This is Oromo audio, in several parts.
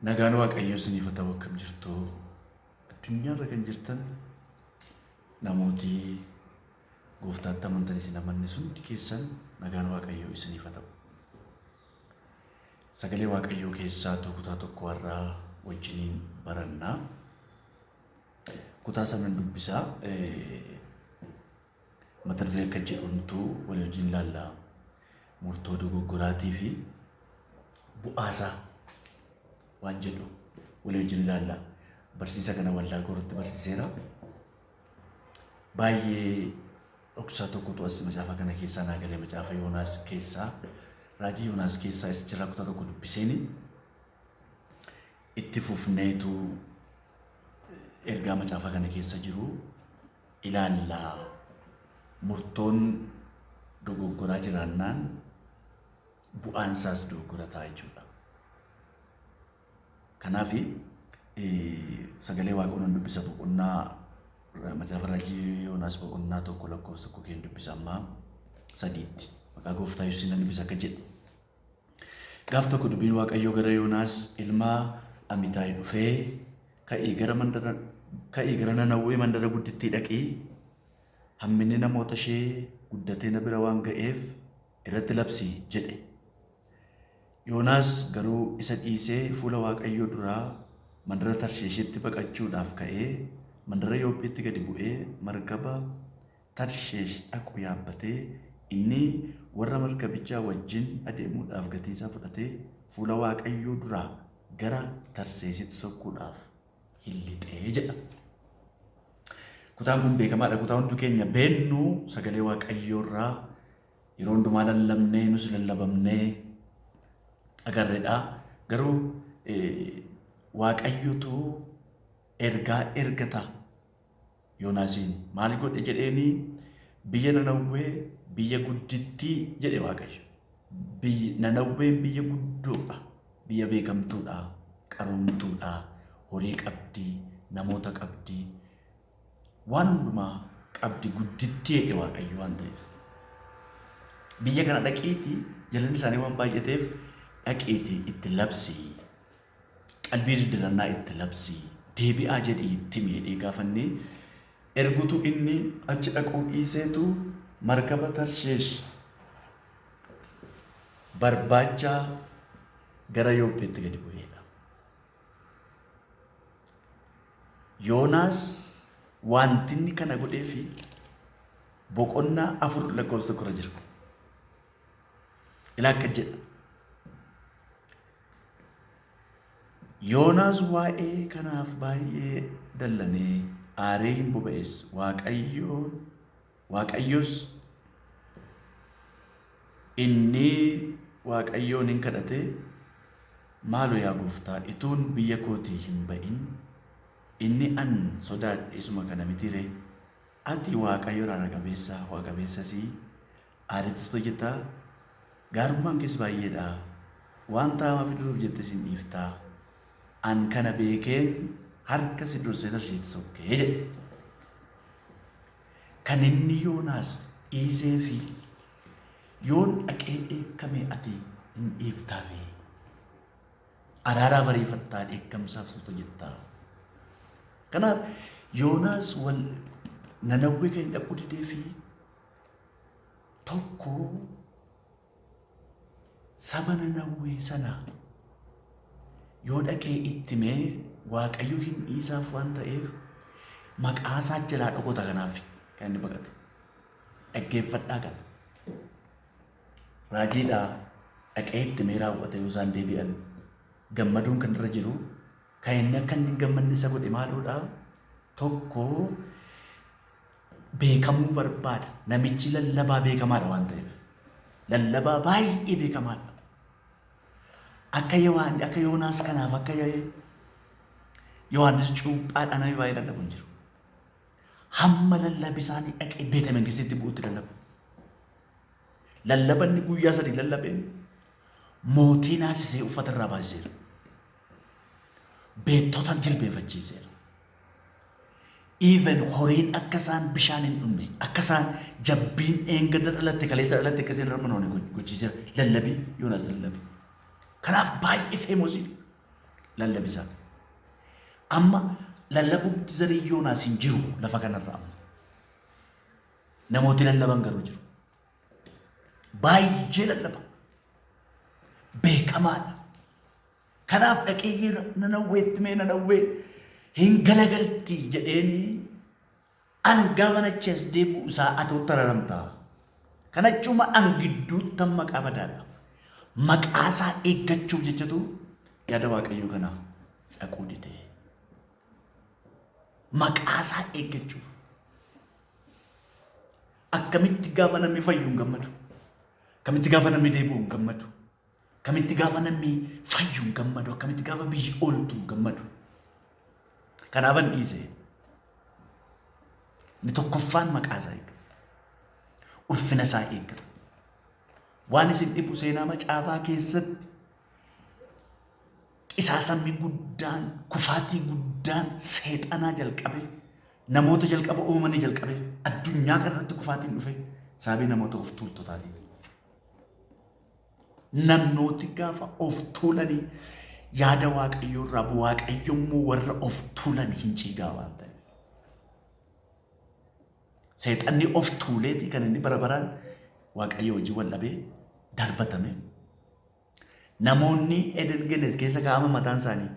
Nagaan Waaqayyoo isiniif haa ta'u. Akkam jirtu? Addunyaarra kan jirtan namooti gooftaatti amantan isin amanne hundi keessan, nagaan Waaqayyoo isiniif haa ta'u. Sagalee Waaqayyoo keessaa kutaa tokko har'aa wajjiniin barannaa. Kutaa sanan dubbisaa, mata duree akka jedhuntu walii wajjin ilaallaa, murtoo dogoggoraatii fi bu'aasaa waan jedhu walii wajjin ilaalla. Barsiisa kana waldaa koorratti barsiiseera. Baay'ee dhoksaa tokkotu as macaafa kana keessaa naa galee, macaafa Yoonaas keessaa, raajii Yoonaas keessaa isa jirraa kutaa tokko dubbiseeni itti fufneetu ergaa macaafa kana keessa jiru ilaallaa. Murtoon dogoggoraa jiraannaan bu'aan isaas dogoggora ta'a jechuudha. Kanaaf sagalee Waaqayyoon dubbisa. Boqonnaa macaafa raajii Yoonaas boqonnaa 1 lakkoofsa 1 keen dubbisa ammaa 3tti. Maqaa gooftaa Yesuusiin nan dubbisa, akka jedha. Gaaf tokko dubbiin Waaqayyoo gara Yoonaas ilma Amitaay dhufee, "Ka'ii gara Nanawwee mandara guddittii dhaqii, hamminni namoota ishee guddatee na bira waan ga'eef irratti labsi" jedhe. Yoonaas garuu isa dhiisee fuula Waaqayyoo duraa mandara Tarsheeshitti baqachuudhaaf ka'ee, mandara Yoophiitti gadi bu'ee, markaba Tarsheesh dhaqu yaabbatee, inni warra markabichaa wajjin adeemuudhaaf gatii isaa fudhatee fuula Waaqayyoo duraa gara Tarseesitti sokkuudhaaf hin lixee jedha. Kutaan kun beekamaadha. Kutaa hundi keenya beennu, sagalee Waaqayyoo irraa yeroo hundumaa lallabnee nus lallabamnee agarreedha. Garuu Waaqayyotu ergaa ergata Yoonaasiin. Maal godhe jedheeni? Biyya Nanawwee, biyya guddittii jedhe Waaqayyo. Biyyi Nanawween biyya guddoodha. Biyya beekamtuudha. Qaroomtuudha. Horii qabdi. Namoota qabdi. Waan hundumaa qabdi, guddittii jedhe Waaqayyo waan ta'eef. Biyya kana dhaqiitii, jallinni isaanii waan baay'ateef, dhaqiitii itti labsi. Qalbii diddirannaa itti labsi. Deebi'aa jedhii itti himi jedhee gaafanne ergutu, inni achi dhaquu dhiiseetu markaba Tarsheesh barbaacha gara Yoopheetti gadi bu'eedha. Yoonaas wanti inni kana godhee fi boqonnaa 4 lakkoofsa 1 jira. Ilaa, akka jedha. Yoonaas waa'ee kanaaf baay'ee dallanee aaree hin boba'es. Waaqayyos inni Waaqayyoon hin kadhate, "Maaloo yaa gooftaa, ituun biyya kootii hin ba'in inni an sodaadhe isuma kana miti ree? Ati Waaqayyo araara qabeessa, ho'a qabeessasii, aarittis hojjetaa, gaarummaan kees baay'eedha. Waan hamaa fiduuf jettes hin dhiiftaa. An kana beekeen harka si dursee Tarshiitti sokkee" jedhe. Kan inni Yoonaas dhiisee fi yoon dhaqee dheekkame ati hin dhiiftaafi. Araaraaf ariifattaa, dheekkamsaaf suuta jettaa. Kanaaf Yoonaas wal Nanawwee kan hin dhaquu didee fi tokko saba Nanawwee sana yoo dhaqee itti mee Waaqayyo hin dhiisaaf waan ta'eef maqaa isaa jalaa dhokota. Kanaaf kan inni baqate. Dhaggeeffadhaa kana. Raajiidhaa dhaqee itti mee raawwate yoo isaan deebi'an gammaduun kan irra jiru, kan inni akka inni hin gammanne isa godhe maaluudha? Tokko, beekamuu barbaada. Namichi lallabaa beekamaadha waan ta'eef. Lallabaa baay'ee beekamaadha. Akka Yohaan akka Yoonaas kanaaf akka Yohaannis cuuphaadhaan namni baay'ee lallabu hin jiru. Hamma lallabi isaanii dhaqee beeta mangistiitti bu'utti lallabu. Lallabanni guyyaa 3 lallabeen mootii naasisee uffata irraa baasiseera. Beektota jilbeenfachiiseera. Even horiin akka isaan bishaan hin dhumne, akka isaan jabbiin dheengadda dhalatte, kaleessa dhalatte akka isaan harma gochiiseera. Lallabii Yoonaas lallabii. Kanaaf baay'ee famous. Lallabisa. Amma lallabuutti zarii Yoonaas hin jiru lafa kanarra amma. Namooti lallaban garuu jiru. Baay'ee lallaba. Beekamaadha. Kanaaf dhaqee Nanawweetti mee Nanawwee hin galagalti jedheeni an gaafa achi as deebi'u isaa atootti araramta. Kana jechuun an gidduutti maqaa badaadha. Maqaa isaa eeggachuuf jechatu yaada Waaqayyoo kana dhaquu dide. Maqaa isaa eeggachuuf. Akkamitti gaafa namni fayyu hin gammadu? Akkamitti gaafa namni deebi'u hin gammadu? Akkamitti gaafa namni fayyu hin gammadu? Akkamitti gaafa biyyi ooltu hin gammadu? Kanaafan dhiise. Inni tokkoffaan maqaa isaa eeggata. Ulfina isaa eeggata. Waan isin dhibu seenaa macaafaa keessatti qisaasamni guddaan, kufaatii guddaan seexanaa jalqabe, namoota jalqaba uumamanii jalqabe, addunyaa kanarratti kufaatiin dhufe sababii namoota of tuultotaatiin. Namooti gaafa of tuulanii yaada Waaqayyoo irraa bu'u, Waaqayyo immoo warra of tuulan hin ciigaa waan ta'eef. Seexanni of tuuleeti kan inni bara baraan Waaqayyo hojii wal dhabee darbatame. Namoonni Eden Genet keessa kaa'aman mataan isaanii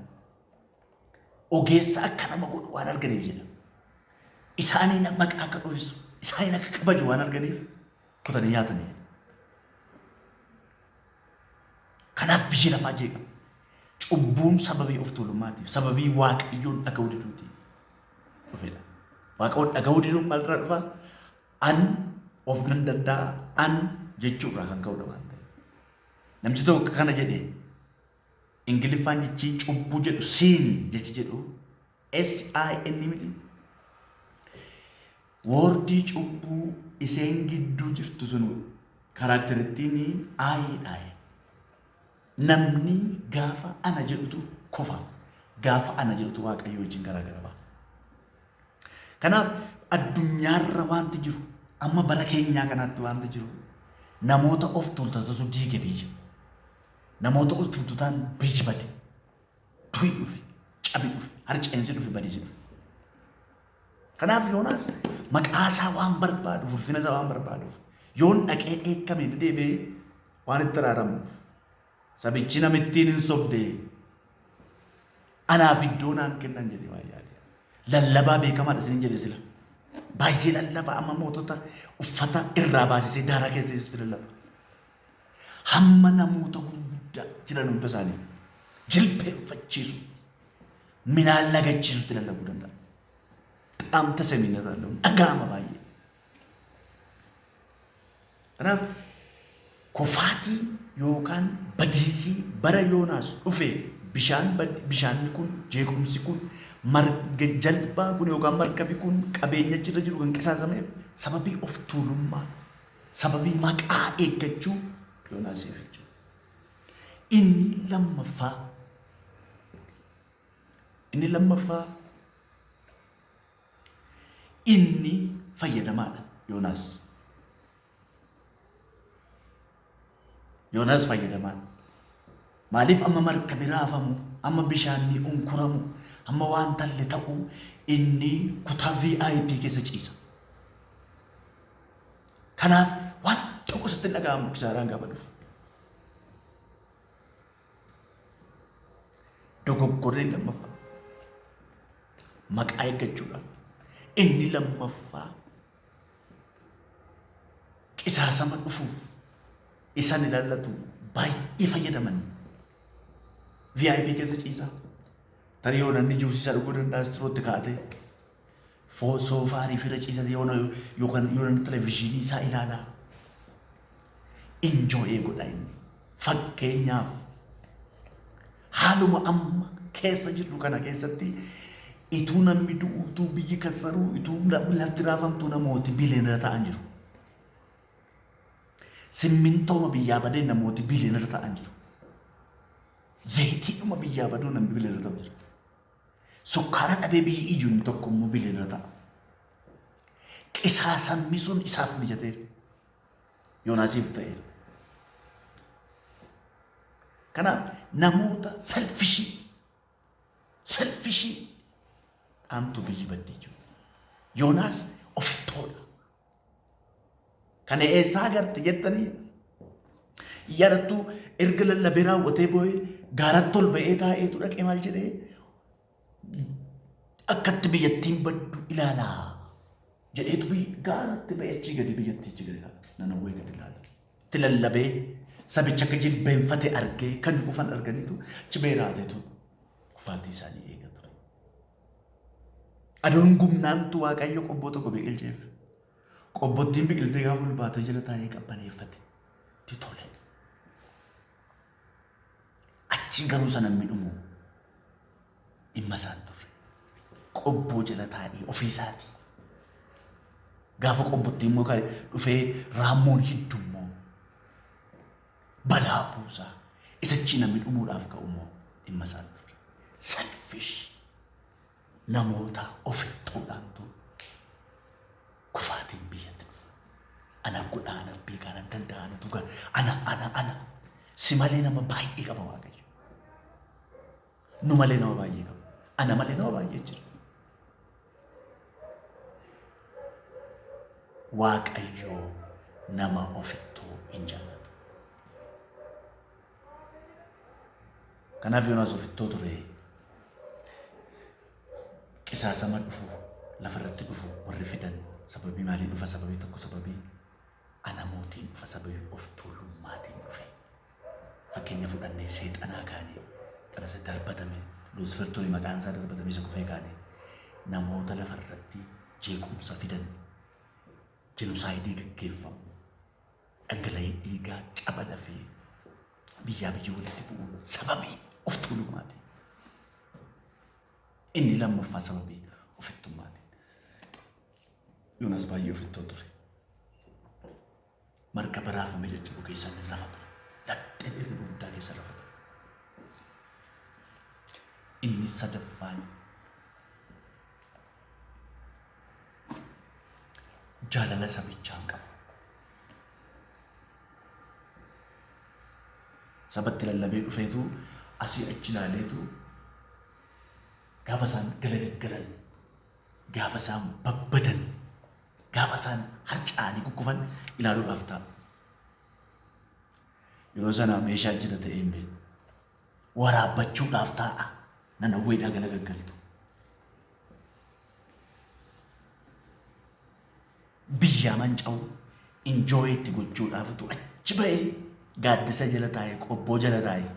ogeessa akka nama godhu waan arganiif jedha. Isaaniin maqaa akka dhoofsu, isaaniin akka kabaju waan arganiif kutanii nyaatanii. Kanaaf biyyi lafaa jeeqama. Cubbuun sababii of tuulummaatiif, sababii Waaqayyoon dhaga'uu diduutiin dhufedha. Waaqayyoon dhaga'uu diduun maalirraa dhufa? An of nan danda'a, an jechuurraa kan ka'udha waan ta'eef. Namchi tokko kana jedhe, Ingiliffaan jechi cubbuu jedhu sin jechi jedhu S-I-N miti. Wordii cubbuu iseen gidduu jirtu sun characterittiin I dha. Namni gaafa ana jedhutu kufa. Gaafa ana jedhutu Waaqayyo wajjin garaagara ba'a. Kanaaf addunyaarra wanti jiru amma bara keenyaa kanaatti wanti jiru namoota of tuultotatu diige biyya. Namoota of tuultotaan biyyi bade. Du'i dhufe, cabi dhufe, harceensi dhufe, badiisi dhufe. Kanaaf Yoonaas maqaa isaa waan barbaaduuf, ulfina isaa waan barbaaduuf, yoon dhaqee dheekkame deebi'ee waan itti araaramuuf, sabichi namittiin hin sobde, anaaf iddoo naan kennan jedhee waan yaade. Lallabaa beekamaadha isinin jedhe sila. Baay'ee lallabaa amma mootota uffata irraa baasisee daaraa keessa teessutti lallaba. Hamma namoota gurguddaa jiran hunda isaanii jilbeenfachiisu, minaan lagachiisutti lallabuu danda'a. Qaamta semiinarraa dhaga'ama baay'ee. Kanaaf kufaatii yookaan badiisii bara Yoonaas dhufe bishaan bishaanni kun, jeequmsi kun, marga jalbaan kun yookaan markabi kun qabeenya achirra jiru kan qisaasameef sababii of tuulummaa, sababii maqaa eeggachuu Yoonaasiif jechuudha. Inni lammaffaa inni fayyadamaadha Yoonaas. Yoonaas fayyadamaadha. Maaliif amma markabi raafamu, amma bishaanni unkuramu, amma waan talle ta'u inni kutaa VIP keessa ciisa. Kanaaf waan tokko sitti hin dhaga'amu kisaaraan gaafa dhufu. Dogoggorri lammaffaa maqaa eeggachuudha. Inni lammaffaa qisaasama dhufuuf isan ilaallatu baay'ee fayyadaman. VIP keessa ciisa. Tarii yoo namni juusii isaa dhuguu danda'a strootti kaa'atee. Soofaarii fira ciisate yoo yookaan yoo namni televezyiinii isaa ilaalaa. Enjoy godha inni. Fakkeenyaaf haaluma amma keessa jirru kana keessatti ituu namni du'u, ituu biyyi kassaruu, ituu lafti raafamtuu namooti billionaire ta'an jiru. Simmintooma biyyaa badee namooti billionaire ta'an jiru. Zayitiidhuma biyyaa baduu namni billionaire ta'u jira. Sukkaara dhabee biyyi iyyuu inni tokko immoo billionaire ta'a. Qisaasamni sun isaaf mijateera. Yoonaasiif ta'eera. Kanaaf namoota selfishii Selfishii dhaamtu biyyi baddee jiru. Yoonaas ofittoodha. Kana eessaa agarte jettanii yaadattuu erga lallabee raawwatee boo'ee gaaratti ol ba'ee taa'eetu dhaqee maal jedhee akkatti biyyattiin baddu ilaalaa jedheetu gaaratti ba'ee achii gadi biyyattii achii gadi ilaala. Nanawwee gadi ilaala. Itti lallabee sabicha akka jilbeenfate argee kan kufan arganiitu achi ba'ee raateetu kufaatii isaanii eega ture. Aduun gubnaantu Waaqayyo qobboo tokko biqilcheef. Qobbottiin biqiltee gaafa ol baatee jala taa'ee qabbaneeffate. Itti tole. Achi garuu sana midhumu dhimma isaan turre. Qobboo jala taa'ee ofii isaati. Gaafa qobbottiin immoo dhufee raammoon hiddummoo balaa buusaa. Isa achi namni dhumuudhaaf ka'u immoo dhimma isaan turre. Selfish namoota ofittoodhaantu kufaatiin biyyatti dhufa. Ana godha, ana beeka, ana danda'a, ana tuga, ana, ana, ana. Si malee nama baay'ee qaba Waaqayyo. Nu malee nama baay'ee qaba. Ana malee nama baay'ee jira. Waaqayyo nama ofittoo hin jaallatu. Kanaaf Yoonaas ofittoo ture. Qisaasama dhufu lafarratti dhufu warri fidan sababii maalii dhufa? Sababii tokko, sababii ana mootiin dhufa, sababii of tuulummaatiin dhufe. Fakkeenya fudhannee seexanaa kaanee xanasa darbatame Luusfer ture maqaan isaa darbatame isa kufee kaanee namoota lafarratti jeequmsa fidan, jenosaayidii gaggeeffamu, dhangala'ee dhiigaa caba lafee biyyaa biyya walitti bu'uun sababii of tuulummaatiin. Inni lammaffaa sababii ofittummaatiin. Yoonaas baay'ee ofittoo ture. Markaba raafamee jajjabu keessa inni rafa ture. Laxxee hirriba guddaa keessa rafa ture. Inni sadaffaan jaalala sabichaa hin qabu. Sabatti lallabee dhufeetu asii achi ilaaleetu gaafa isaan galagaggalan, gaafa isaan babbadan, gaafa isaan harca'anii kukkufan ilaaluudhaaf ta'a. Yeroo sana meeshaa jira ta'ee hin beeku. Waraabbachuudhaaf taa'a. Nanawweedhaa galagaggaltu. Biyyaa manca'u enjoy itti gochuudhaafitu achi ba'ee gaaddisa jala taa'ee qobboo jala taa'ee.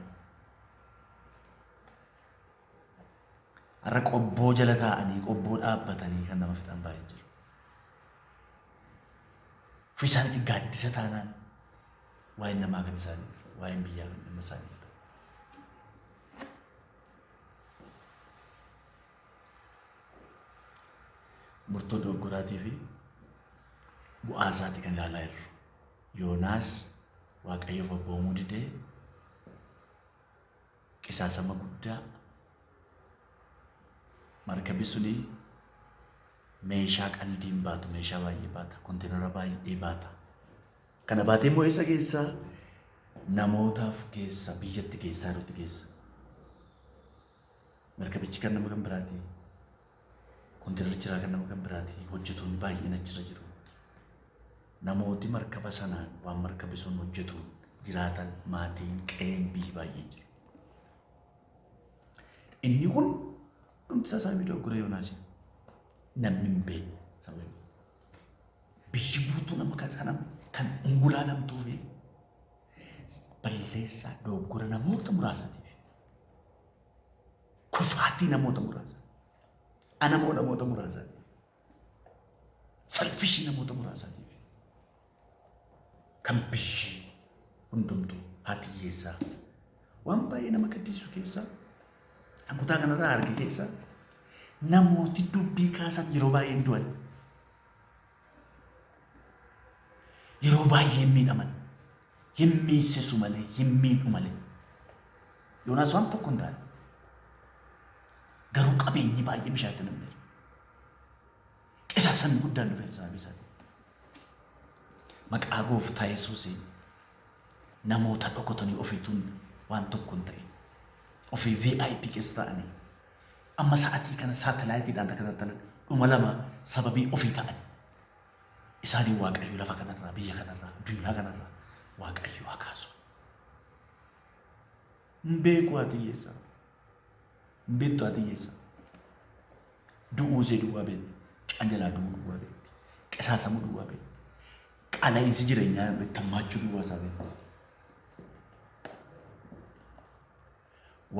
Har'a qobboo jala taa'anii qobboo dhaabbatanii kan nama fixan baay'ee jiru. Ofii isaaniitti gaaddisa taanaan waa'een namaa kan isaanii, waa'een biyyaa kan dhimma isaanii. Murtoo dogoggoraatii fi bu'aa isaati kan ilaalaa jirru. Yoonaas Waaqayyoof abboomuu didee qisaasama guddaa markabi suni meeshaa qaldiin baatu, meeshaa baay'ee baata, konteenara baay'ee baata. Kana baatee immoo eessa geessaa? Namootaaf geessa, biyyatti geessaa jirutti geessa. Markabichi kan nama kan biraati. Konteenarichi kan nama kan biraati. Hojjetoonni baay'een achirra jiru. Namooti markaba sanaan waan markabi sun hojjetu jiraatan maatiin qe'een biyyi baay'ee jiru. Inni kun dhumti isaa sababii dogoggora Yoonaasi. Namni hin beekne sababii. Biyyi guutuu nama kan kan ungulaalamtuu fi balleessaa dogoggora namoota muraasaatiif. Kufaatii namoota muraasaa. Anamoo namoota muraasaatiif. Selfishii namoota muraasaatiif. Kan biyyi hundumtuu haati hiyyeessaa. Waan baay'ee nama gaddisiisu keessaa kutaa kanarraa arge keessaa namooti dubbii kaasan yeroo baay'ee hin du'an. Yeroo baay'ee hin miidhaman. Hin miidhsisu malee, hin miidhu malee. Yoonaas waan tokko hin taane. Garuu qabeenyi baay'ee bishaatti namneera. Qisaasamni guddaan dhufeera sababii isaatiin. Maqaa gooftaa Yesuusiin namoota dhokotanii ofiituun waan tokko hin ta'in. Ofii VIP keessa ta'anii Amma sa'atii kana saatalaayitiidhaan akka tattalan dhuma lama sababii ofii ta'an. Isaaniin Waaqayyo lafa kanarraa, biyya kanarraa, addunyaa kanarraa Waaqayyo haa kaasu. Hin beeku haati hiyyeessaa. Hin beektu haati hiyyeessaa. Du'uu ishee duwwaa beekti. Canjalaa du'uu duwwaa beekti. Qisaasamuu duwwaa beekti. Qala'iinsi jireenyaa itti hammaachuu duwwaa isaa beekti.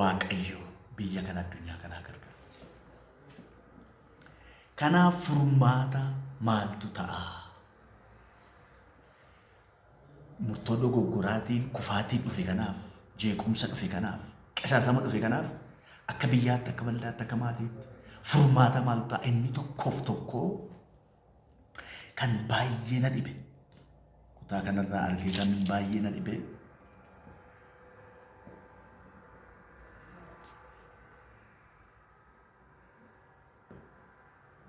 Waaqayyo biyya kana addunyaa kanaa gargaaru. Kanaaf furmaata maaltu ta'a? Murtoo dogoggoraatiin kufaatii dhufe kanaaf, jeequmsa dhufe kanaaf, qisaasama dhufe kanaaf akka biyyaatti, akka baldaatti, akka maatiitti furmaata maaltu ta'a? Inni tokkoof tokkoo kan baay'ee na dhibe kutaa kanarraa argee kan baay'ee na dhibe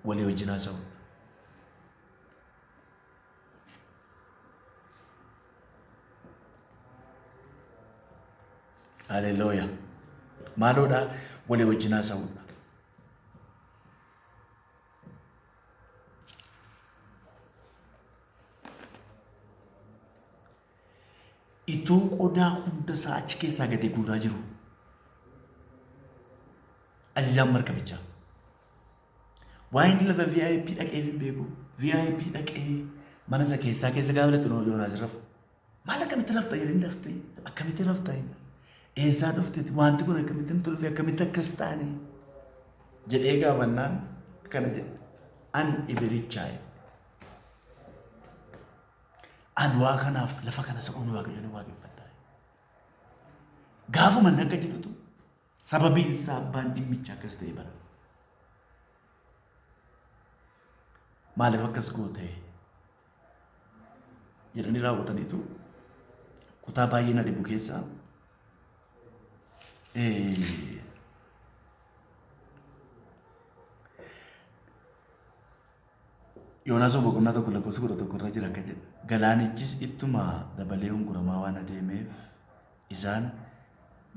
walii wajjin haasa'u. Haleluuyaa. Maaloodha walii wajjin haasa'uudha. Ituu qodaa hunda isaa achi keessaa gadi guuraa jiru. Ajajaan markabichaa. Waa'ee inni lafa VIP dhaqee hin beeku. VIP dhaqee mana isa keessaa keessa gaafa lixu Yoonaas rafa. Maal akkamitti rafta jedhanii rafte? Akkamitti rafta inni? Eessaa dhufte? Wanti kun akkamitti hin tolfe? Akkamitti akkas taane? Jedhee gaafannaan akkana jedhe. An ibirichaa jedhe. An waa kanaaf lafa kana isa uume Waaqayyoon hin waaqeffadha. Gaafuma inni akka jedhutu sababiin isaa abbaan dhimmicha akkas ta'e bara. Maaliif akkas goote? Jedhanii raawwataniitu kutaa baay'ee na dhibu keessaa Yoonaas boqonnaa 1 lakkoofsa 11 irra jira akka jedha. Galaanichis ittuma dabalee hunkuramaa waan adeemeef isaan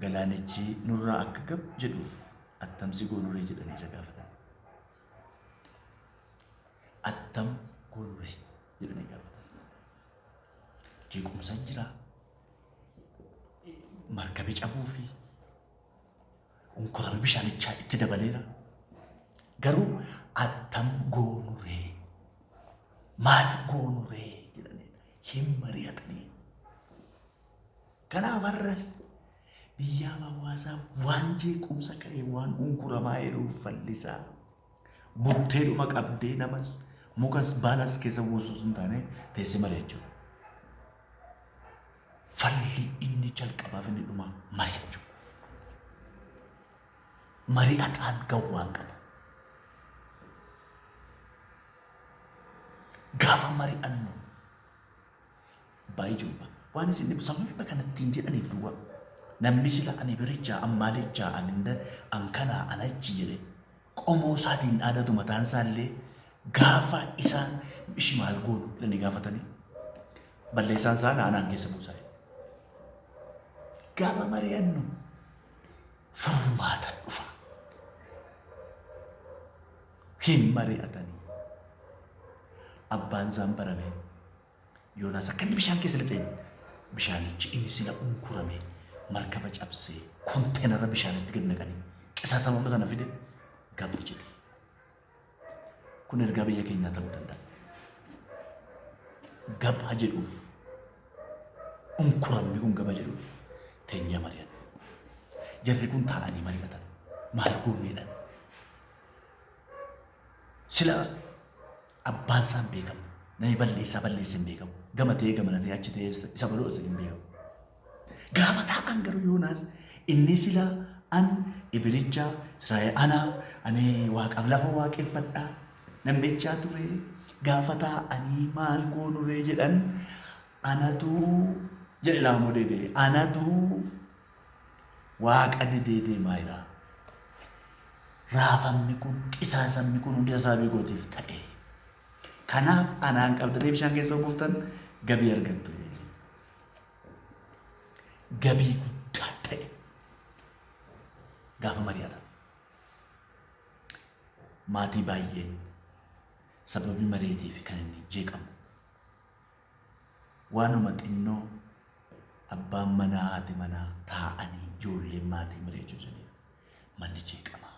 galaanichi nurraa akka gab jedhuuf attamsi goonuree jedhanii isa gaafatan. Attam goonuree jedhanii gaafatan. Jeequmsa jira. Markabi cabuu fi unkurama bishaanichaa itti dabaleera. Garuu attam goonuree maal goonuree jedhanii hin mari'atanii. Kanaaf har'as biyyaaf hawaasaa waan jeequmsa ka'e waan unkuramaa jiruuf fallisaa butteedhuma qabdee namas mukas baalas keessa buusuu hin taane teessee mari'achuudha. Falli inni jalqabaaf inni dhumaa mari'achuu. Mari'ataan gawwaan qaba. Gaafa mari'annu baay'ee jibba. Waan isin dhibu sababa kanattiin jedhaniif duwwaa. Namni sila ani birichaa, an maalichaa, an inda, an kanaa, an achi jedhe qomoo isaatiin dhaadatu mataan isaallee gaafa isaan ishi maal goonu jedhanii gaafatanii balleessaan isaa anaan keessa buusaa. Gaafa mari'annu furmaata dhufa. Hin mari'atanii. Abbaan isaan barame Yoonaas akka inni bishaan keessa lixeen bishaanichi inni sila unkurame markaba cabsee konteenara bishaanitti gad naqanii qisaasama sana fide gab jedhe. Kun ergaa biyya keenyaa ta'uu danda'a. Gab ha jedhuuf unkuramni kun gaba jedhuuf teenyee mari'anna. Jarri kun taa'anii mari'atan. Maal goonu jedhan. Sila abbaan isaa hin beekamu. Namni balleessaa balleesse hin beekamu. Gama ta'ee gamana ta'ee achi ta'ee isa baloo hin beekamu. Gaafa taa'an garuu Yoonaas inni sila an ibilicha Israa'el ana ani waaqaaf lafa waaqeffadha namnichaa ture gaafa taa'anii maal goonuree jedhan anatu jedhe lama deebi'e anatu waaqa didee deemaa jira. Raafamni kun qisaasamni kun hundi sababii kootiif ta'e. Kanaaf anaan qabdatee bishaan keessa buuftan gabii argattu. Gabii guddaa ta'e gaafa mari'atan. Maatii baay'een sababii mareetiif kan inni jeeqamu. Waanuma xinnoo abbaan manaa haati manaa taa'anii ijoolleen maatii mari'achuu jedhaniif manni jeeqama.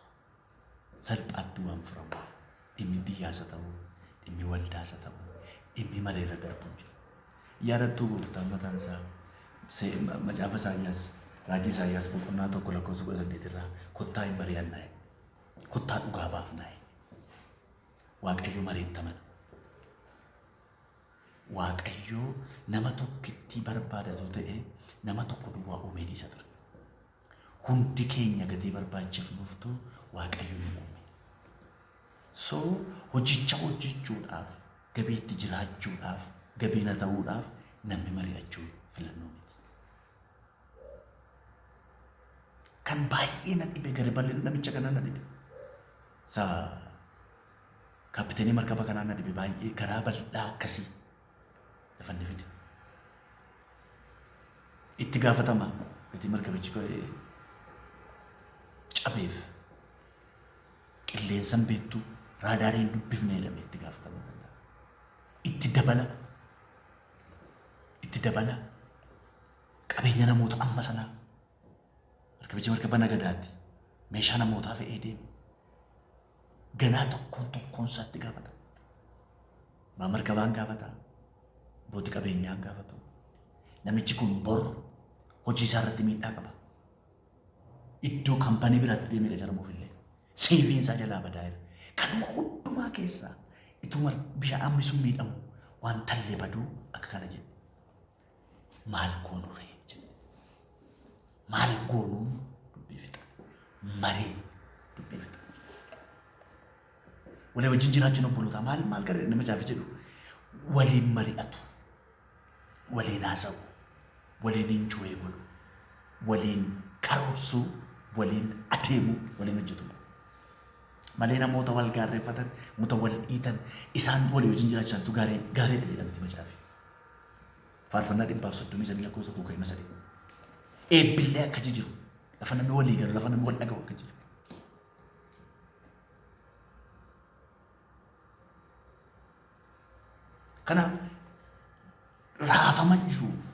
Salphaatti waan furamuuf dhimmi biyyaas haa ta'u, dhimmi waldaas haa ta'u, dhimmi mareerra darbu hin jiru. Yaadattuu gooftaan mataan isaa macaafa Isaayyaas raajii Isaayyaas boqonnaa 1 lakkoofsa 18 irraa kottaa hin mari'annaa jedhe. Kottaa dhugaa baafnaa jedhe. Waaqayyo mareetti amana. Waaqayyo nama tokkittii barbaadatu ta'e nama tokko duwwaa uumee dhiisa ture. Hundi keenya gatii barbaachifnuuftu Waaqayyo nu uume. So hojicha hojjechuudhaaf, gabiitti jiraachuudhaaf, gabiina ta'uudhaaf namni mari'achuun filannoo miti. Kan baay'ee na dhibe gari bal'ina namicha kanaa na dhibe. Isa kaapiteenii markaba kanaa na dhibe baay'ee garaa bal'aa akkasii lafa inni fide. Itti gaafatama gatii markabichi cabeef qilleensan beektu raadaariin dubbifne jedhamee itti gaafatamuu danda'a. Itti dabala itti dabala qabeenya namoota amma sanaa markabichi markaba nagadaati meeshaa namootaa fe'ee deema. Ganaa tokkoon tokkoon isaatti gaafata. Abbaan markabaan gaafata. Abbootii qabeenyaan gaafatu. Namichi kun bor hojii isaa irratti miidhaa qaba. Iddoo kaampaanii biraatti deemee qacaramuuf illee seeviin isaa jalaa badaa jira. Kanuma hundumaa keessaa ituma bishaan ammi sun miidhamu waan tallee baduu akka kana jedhe. Maal goonu ree jedhe. Maal goonuun dubbii fixa. Maree dubbii fixa. Walii wajjin jiraachuun obbolootaa maal maal gara nama caafi jedhu waliin mari'atu, waliin haasa'u, waliin enjoy godhu, waliin karoorsuu, waliin adeemu, waliin hojjetu. Malee namoota wal gaarreeffatan, namoota wal dhiitan, isaan walii wajjin jiraachuu isaaniitu gaarii gaariidha jedhamti macaafi. Faarfannaa 133 lakkoofsa 1 3. Eebbillee akka jiru lafa namni walii galu, lafa namni wal dhaga'u akka jiru. Kanaaf raafama jiruuf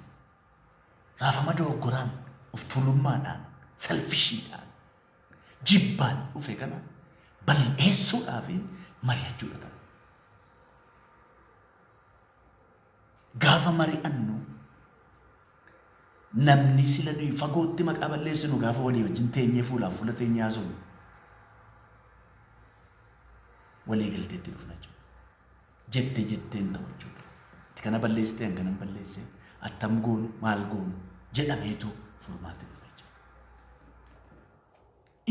raafama dogoggoraan of tuulummaadhaan selfishiidhaan jibbaan dhufe kana bal'eessuudhaa fi mari'achuudha ta'a. Gaafa mari'annu namni sila nuyi fagootti maqaa balleessinu gaafa walii wajjin teenyee fuulaaf fuula teenyee haasofnu walii galteetti dhufna jechuudha. Jette jetteen ta'u jechuudha. Itti kana balleessitee an kanan balleesse attam goonu maal goonu jedhameetu furmaatti dhufa jechuudha.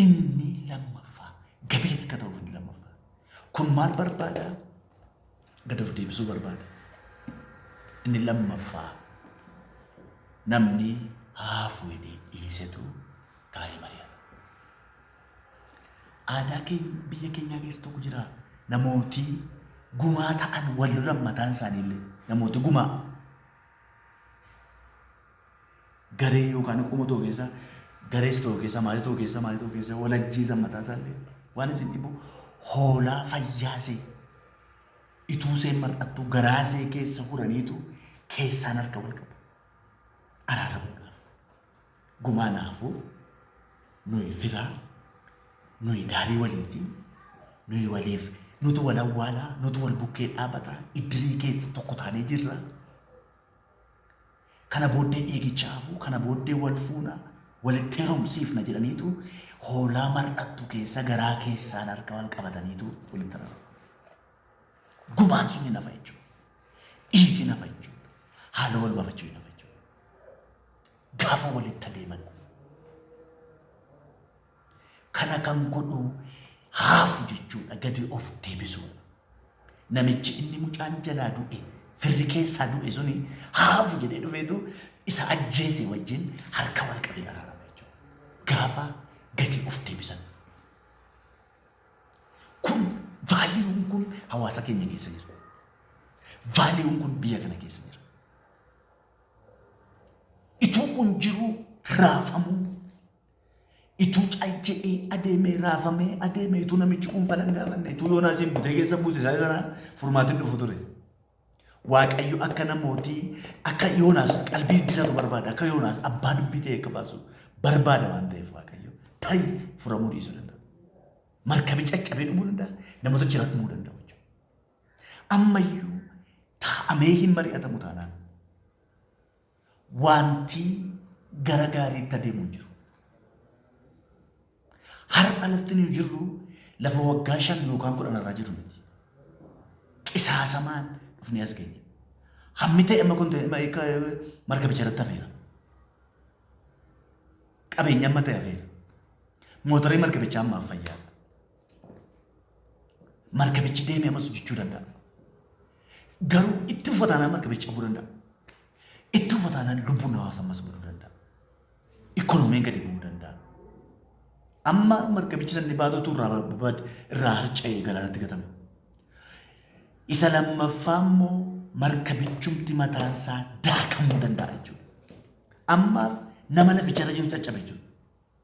Inni lammaffaa gabii akka ta'uuf inni lammaffaa. Kun maal barbaada? Gad of deebisuu barbaada. Inni lammaffaa namni haafu jedhee dhiisetu taa'ee mari'ata. Aadaa keenya biyya keenyaa keessa tokko jira. Namooti gumaa ta'an wal lolan mataan isaanii illee namooti gumaa garee yookaan qoma tokko keessa garees tokko keessa maatii tokko keessa maatii tokko keessa wal ajjeesan mataan isaallee waan isin dhibu hoolaa fayyaasee ituusee mar'attu garaasee keessa huraniitu keessaan harka wal qabu. Araaramuudhaaf. Gumaa naafuu nuyi firaa nuyi gaarii waliiti nuyi waliif nutu wal awwaalaa nutu wal bukkee dhaabataa iddirii keessa tokko taanee jirra. Kana booddee dhiigicha hafuu kana booddee wal fuunaa walitti heerumsiifna jedhaniitu hoolaa mar'attu keessa garaa keessaan harka wal qabataniitu walitti araaramu. Gumaan sun hin hafa jechuudha. Dhiigi hin hafa jechuudha. Haala wal baafachuu hin hafa jechuudha. Gaafa walitti adeeman. Kana kan godhu haafu jechuudha gadi of deebisuudha. Namichi inni mucaan jalaa du'e firri keessaa du'e suni haafu jedhee dhufeetu isa ajjeese wajjin harka wal qabee araarama jechuudha. Gaafa gadi of deebisan. Kun valueun kun hawaasa keenya keessa jira. Valueun kun biyya kana keessa jira. Ituu kun jiru raafamuu Ituu cacca'ee adeemee raafamee adeemee ituu namichi kun falan gaafanne ituu Yoonaasiin butee keessa buuse isaa sana furmaatiin dhufu ture. Waaqayyo akka namootii akka Yoonaas qalbii diratu barbaada. Akka Yoonaas abbaa dubbii ta'e akka baasu barbaada waan ta'eef Waaqayyo tarii furamuu dhiisuu danda'a. Markabi caccabee dhumuu danda'a. Namoota jiran dhumuu danda'u. Ammayyuu taa'amee hin mari'atamu taanaan wanti gara gaariitti adeemu hin jiru. Har'a lafti nuyi jirru lafa waggaa 5 yookaan 10 irraa jiru miti. Qisaasamaan dhufnee as geenye. Hammi ta'e amma kun markabicha irratti hafeera. Qabeenya amma ta'e hafeera. Mootorri markabichaa ammaaf fayyaadha. Markabichi deemee ammas hojjechuu danda'a. Garuu itti uffataanaan markabichi cabuu danda'a. Itti uffataanaan lubbuun namaaf ammas baduu danda'a. Ikoonomiin gadi bu'uu danda'a. Amma markabichi sanni baatutu irraa harca'ee galaanatti gatame. Isa lammaffaa immoo markabichumti mataansaa daakamuu danda'a jechuudha. Ammaaf nama laficharra jiru caccabe jechuudha.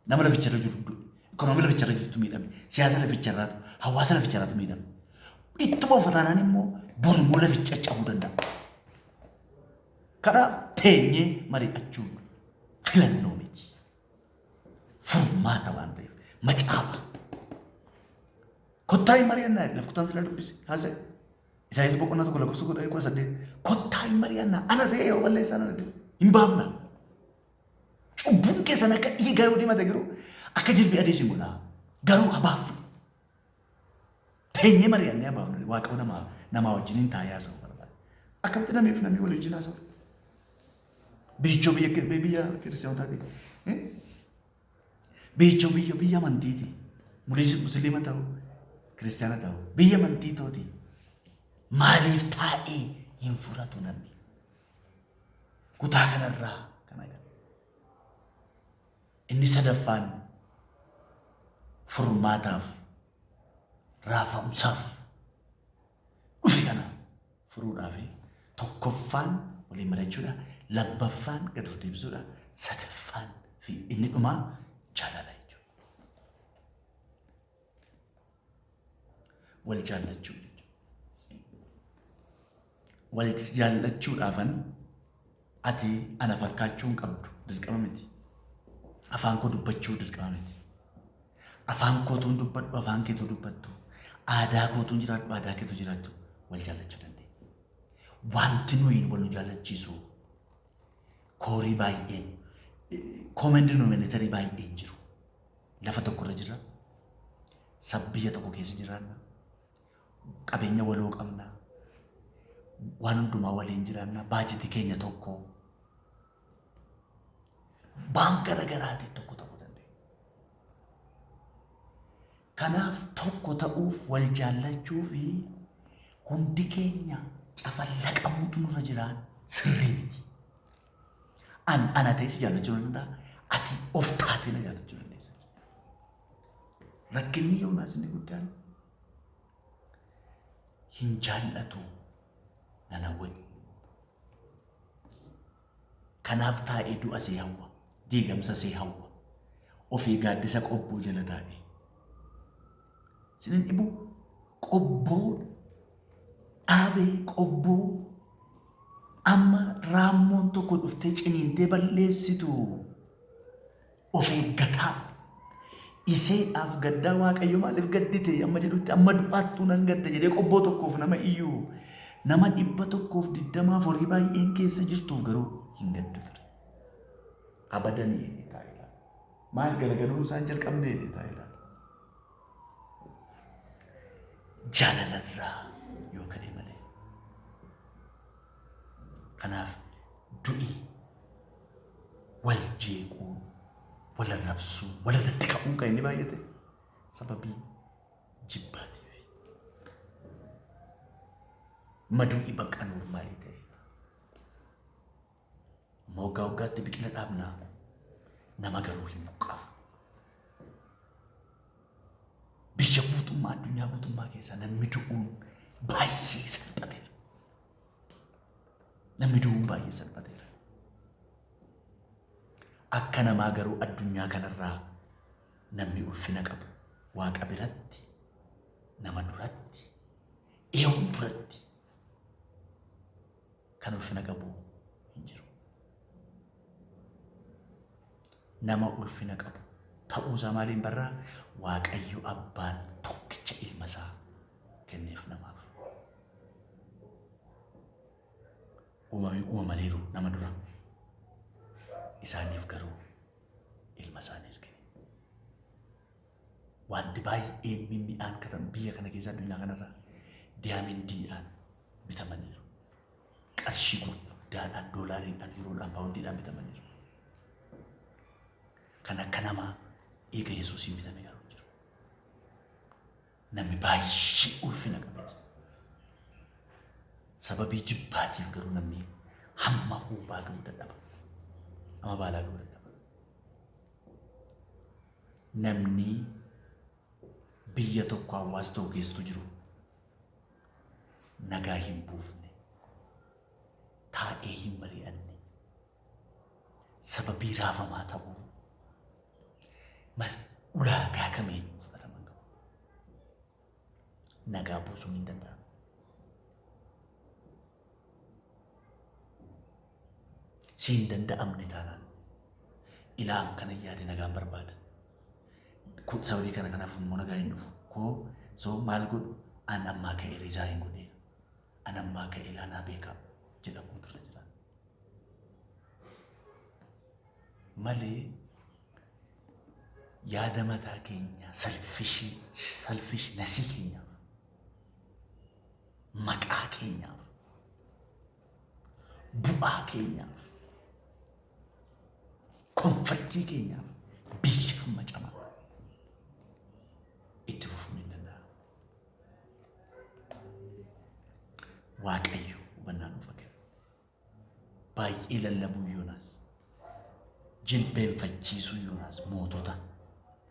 Nama laficharra jiru du'e. Ikoonoomii laficharra jirtu miidhame. Siyaasa laficharraatu, hawaasa laficharraatu miidhame. Ittuma uffataanaan immoo bor immoo lafichi caccabuu danda'a. Kanaaf teenyee mari'achuun filannoo miti. Furmaata waan ta'eef macaafa. Kottaa hin mari'annaa lafa kutaan sila dubbise haasa'e. Isaayyaas boqonnaa 1 lakkoofsa 18. Kottaa hin mari'annaa ana ta'ee yoo balleessaan ana ta'e hin baafna. Cubbuun keessan akka dhiigaa yoo diimate garuu akka jirbii adii isin godha. Garuu habaafnu. Teenyee mari'annee habaafnu. Waaqayyo namaa wajjin hin taa'ee haasa'u barbaada. Akkamitti namni fi namni walii wajjin haasa'u? Biichoo biyya biyya kiristaanotaati. Biichoo biyya biyya amantiiti. Musliima ta'u, kiristaana ta'u, biyya amantii ta'uti. Maaliif taa'ee hin furatu namni? Kutaa kanarraa kan agarru. Inni sadaffaan furmaataaf raafamsaaf dhufe kana furuudhaaf tokkoffaan waliin mari'achuudha, lammaffaan gad of deebisuudha, sadaffaan fi inni dhumaa jaalala jechuudha. Wal jaallachuu jechuudha. Wal jaallachuudhaafan ati ana fakkaachuu hin qabdu dirqama miti. Afaan koo dubbachuu dirqama miti. Afaan kootuun dubbadhu, afaan keetuu dubbattu. Aadaa kootuun jiraadhu, aadaa keetuu jiraattu wal jaallachuu dandeenya. Wanti nuyi wal nu jaallachiisu koorii baay'een, common denominator baay'een jiru. Lafa tokkorra jirra. Sab biyya tokko keessa jiraanna. Qabeenya waloo qabna. Waan hundumaa waliin jiraanna. Baajetii keenya tokko. Waan gara garaatiin tokko ta'uu dandeenya. Kanaaf tokko ta'uuf wal jaallachuu fi hundi keenya cafallaqamuutu nurra jiraan sirrii miti. An ana ta'es jaallachuu nan danda'a. Ati of taatee na jaallachuu dandeessa. Rakkinni Yoonaas inni guddaan hin jaallatu Nanawwee. Kanaaf taa'ee du'a see hawwa, diigamsa see hawwa. Ofii gaaddisa qobboo jala taa'ee. Sinin dhibu qobboo dhaabee qobboo amma raammoon tokko dhuftee ciniintee balleessitu of eeggataa. Iseedhaaf gaddaa Waaqayyo maaliif gaddite amma jedhutti amma du'aattuu nan gadda jedhee qobboo tokkoof nama iyyuu nama 120 horii baay'een keessa jirtuuf garuu hin gaddu ture. Abadanii jedhee taa'ee ilaala. Maal galagaluun isaan jalqabne jedhee taa'ee ilaala. Jaalalarraa yoo ka'e malee. Kanaaf du'i wal jeequun, wal arrabsuun, wal irratti ka'uun kan inni baay'ate sababii jibbaatiif. Madu'i bakka noormaalii ta'e. Amma waggaa waggaatti biqila dhaabnaa nama garuu hin buqqaafnu. Biyya guutummaa addunyaa guutummaa keessa namni du'uun baay'ee salphateera. Namni du'uun baay'ee salphateera. Akka namaa garuu addunyaa kanarraa Namni ulfina qabu Waaqa biratti, nama duratti, eenyu duratti kan ulfina qabu hin jiru. Nama ulfina qabu ta'uusaa maaliin barraa? Waaqayyo abbaan tokkicha ilma isaa kenneef namaaf. Uumamii uumamaniiru nama dura. Isaaniif garuu ilma isaanii ergine. Wanti baay'een mimmi'aan kan biyya kana keessa addunyaa kanarraa diyaamandiidhaan bitamaniiru. Qarshii gurguddaadhaan, doolaariidhaan, yuuroodhaan, paawundiidhaan bitamaniiru. Kan akka namaa dhiiga Yesuusiin bitame garuu hin jiru. Namni baay'ee ulfina qabeessa. Sababii jibbaatiif garuu namni hamma huubaa ga'uu dadhaba. Hamma baalaa ga'uu dadhaba. Namni biyya tokko hawaasa tokko keessattuu jiru nagaa hin buufne, taa'ee hin mari'anne, sababii raafamaa ta'uu ulaagaa kamiin fudhatama hin qabu. Nagaa buusuun hin danda'amu. Si hin danda'amne taanaan ilaan kana yaade nagaan barbaada. Sababii kana kanaaf immoo nagaan hin dhufu. Koo so maal godhu an ammaa ka'ee resign godheera. An ammaa ka'ee ilaanaa beekaa jedhamuutu irra jira. Malee yaada mataa keenya selfishness keenyaaf, maqaa keenyaaf, bu'aa keenyaaf, comfort keenyaaf biyya hamma camaa itti fufuun hin danda'amu. Waaqayyo hubannaa nuuf haa kennu. Baay'ee lallabuu Yoonaas, jilbeenfachiisuu Yoonaas mootota,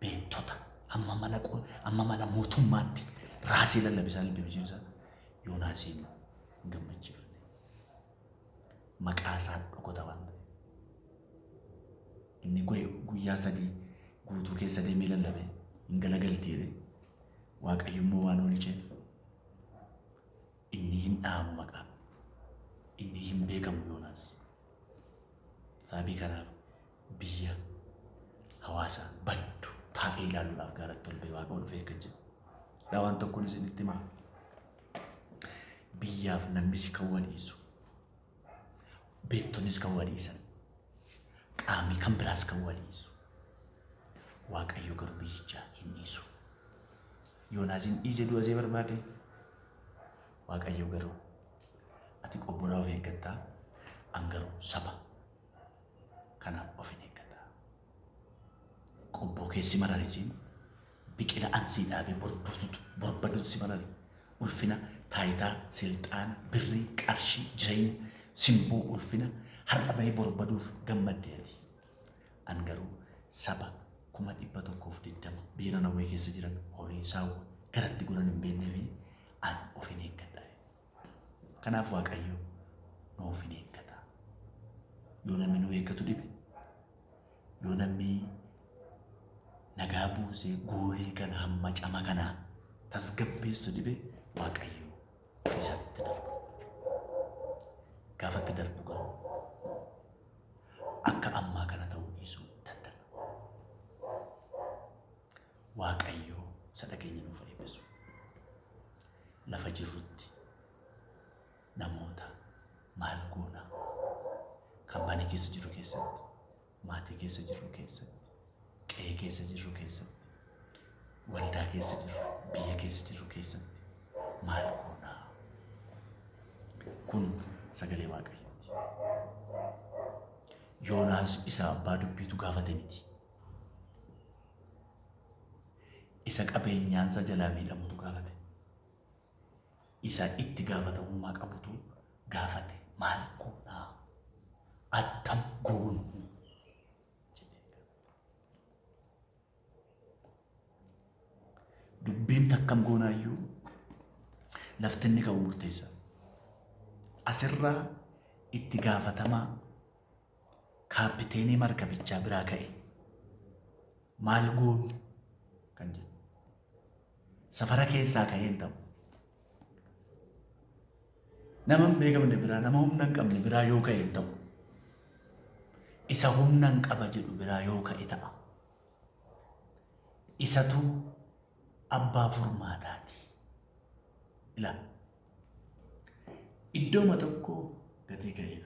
beektota hamma mana mootummaatti raasii lallabisaa jilbeenfachiisaa Yoonaasiin hin gammachiifne. Maqaa isaa dhokota waan ta'eef. Inni guyyaa 3 guutuu keessa deemee lallabe hin galagalti jedhee Waaqayyo immoo waan oolcheef inni hin dhaamu maqaa. Inni hin beekamu Yoonaas. Sababii kanaaf biyya hawaasa baddu taa'ee ilaaluudhaaf gaaratti ol ba'e Waaqa ol dhufee akka jedhu. Dha waan tokkoon isinitti himaa. Biyyaaf namni si kan wadhiisu, beektonnis kan wadhiisan, qaamni kan biraas kan wadhiisu. Waaqayyo garuu biyyicha hin dhiisu. Yoonaasiin dhiisee du'a see barbaade. Waaqayyo garuu ati qobbolaa of eeggattaa, an garuu saba kanaaf of hin eeggadha. Qobboo keessi marare siin biqila ansii dhaabee borbadutu si marare. Ulfina, taayitaa, silxaana, birrii, qarshii, jireenya, simboo, ulfina har'a bahee borbaduuf gammadde ati. An garuu saba 120,000 biyya Nanawwee keessa jiran horii saawwa garatti godhan hin beeknee fi an of hin eeggadha. Kanaaf Waaqayyo nu of hin eeggata. Yoo namni nu eeggatu dhibe, yoo namni nagaa buusee goolii kana hamma cama kanaa tasgabbeessu dhibe, Waaqayyo ofiisaatti darba. Gaafatti darbu garuu akka ammaa kana ta'uu dhiisuu danda'a. Waaqayyo isa dhageenya nuuf eebbisu. Lafa jirrutti namoota maal goona? Kaampaanii keessa jirru keessatti, maatii keessa jirru keessatti, qe'ee keessa jirru keessatti, waldaa keessa jirru, biyya keessa jirru keessatti maal goona? Kun sagalee Waaqayyooti. Yoonaas isa abbaa dubbiitu gaafate miti. Isa qabeenyaansa jalaa miidhamutu gaafate. Isa itti gaafatamummaa qabutu gaafate. Maal goonaa? Attam goonu? Jedhee. Dubbiin takkam goonaayyuu lafti inni qabu murteessa. Asirraa itti gaafatamaa kaappiteenii markabichaa biraa ka'e. Maal goonu? Safara keessaa ka'ee hin ta'u. Nama hin beekamne biraa, nama humna hin qabne biraa yoo ka'e hin ta'u. Isa humna hin qaba jedhu biraa yoo ka'e ta'a. Isatu abbaa furmaataati. Ilaa. Iddooma tokko gatii ka'eef.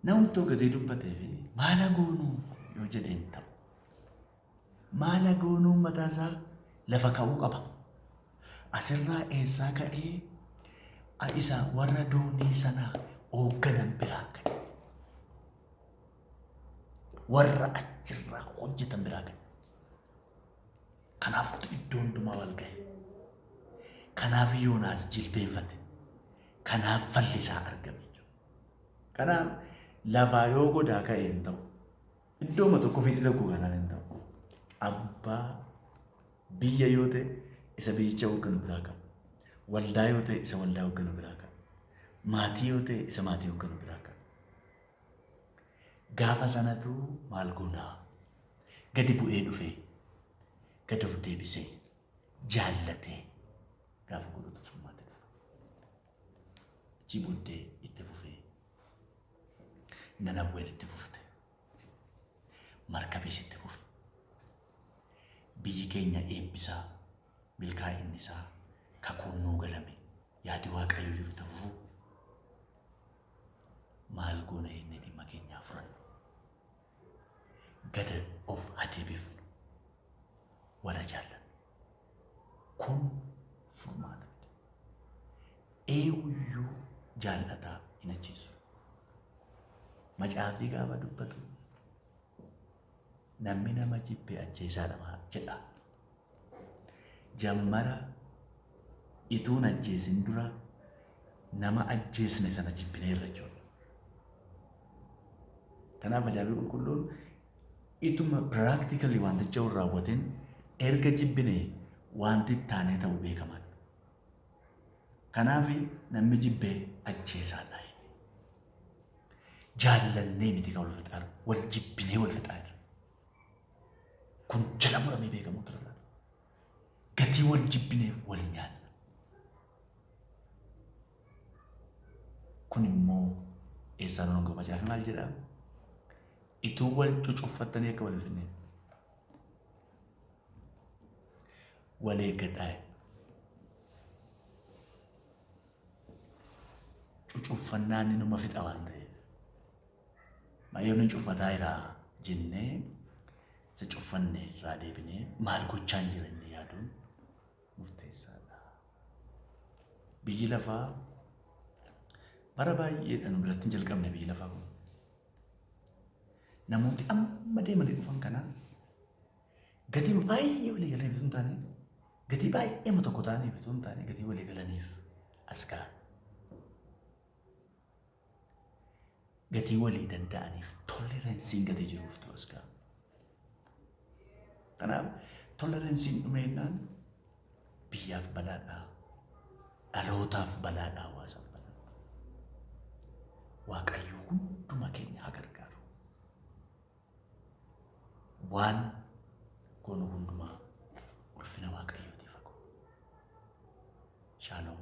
Namtoo gatii dubbatee fi maala goonuu yoo jedheen ta'u. Maala goonuu mataasaa lafa ka'uu qaba. Asirraa eessaa ka'ee isa warra doonii sana hoogganan biraa ka'e. Warra achirraa hojjetan biraa ka'e. Kanaaftu iddoo hundumaa wal ga'e. Kanaaf Yoonaas jilbeenfate. Kanaaf fallisaa argame jechuudha. Kanaaf lafaa yoo godaa ka'e hin ta'u. Iddooma tokko fiixee tokko kanaan hin ta'u. Abbaa biyya yoo ta'e isa biyyicha hoogganu biraa qaba. Waldaa yoo ta'e isa waldaa hoogganu biraa qaba. Maatii yoo ta'e isa maatii hoogganu biraa qaba. Gaafa sanatu maal goonaa? Gadi bu'ee dhufee, gad of deebisee, jaallatee gaafa godhutu furmaata dhufa. Achii booddee itti fufee Nanawween itti fufte. Markabis itti fufe. Biyyi keenya eebbisaa, milkaa'inni isaa, kakuun nuu galame, yaadi Waaqayyo jiru ta'uu maal goona jennee dhimma keenyaa furannu. Gad of adeebifnu. Wala jaallannu. Kun furmaata miti. Eenyuyyuu jaallataa hin ajjeesu. Macaafni gaafa dubbatu namni nama jibbe ajjeesaadha jedha. Jammara ituun ajjeesin dura nama ajjeesne sana jibbineerra jechuudha. Kanaaf macaafni qulqulluun ituma practically wanticha hin raawwatin erga jibbine wanti taanee ta'u beekamaadha. Kanaaf namni jibbee ajjeesaa ta'e. Jaallannee miti kan wal fixaa wal jibbinee wal fixaa jirra. Kun jala muramee beekamu ture. Gatii wal jibbineef wal nyaanna. Kun immoo eessaan nu ga'u macaafni maal jedhaa? Ituu wal cucuffattanii akka wal hin fixneef. Wal eeggadhaa. Cucuffannaan numa fixa waan ta'eef. Baay'ee nu cuffataa jira jennee isa cuffanne irraa deebinee maal gochaan jira inni yaaduun murteessaadha. Biyyi lafaa bara baay'eedha nu biratti hin jalqabne biyyi lafaa kun. Namooti amma deemanii dhufan kana gatii baay'ee walii galaniif osoo hin taane gatii baay'ee tokko ta'aniif osoo hin taane gatii walii galaniif as ga'an. Gatii walii danda'aniif toleransiin gatii jiruuftu as ga'a. Kanaaf toleransiin dhumeennaan biyyaaf balaadha, dhalootaaf balaadha, hawaasaaf balaadha. Waaqayyo hunduma keenya haa gargaaru. Waan goonu hundumaa ulfina Waaqayyootiif haa goonu. Shaaloom.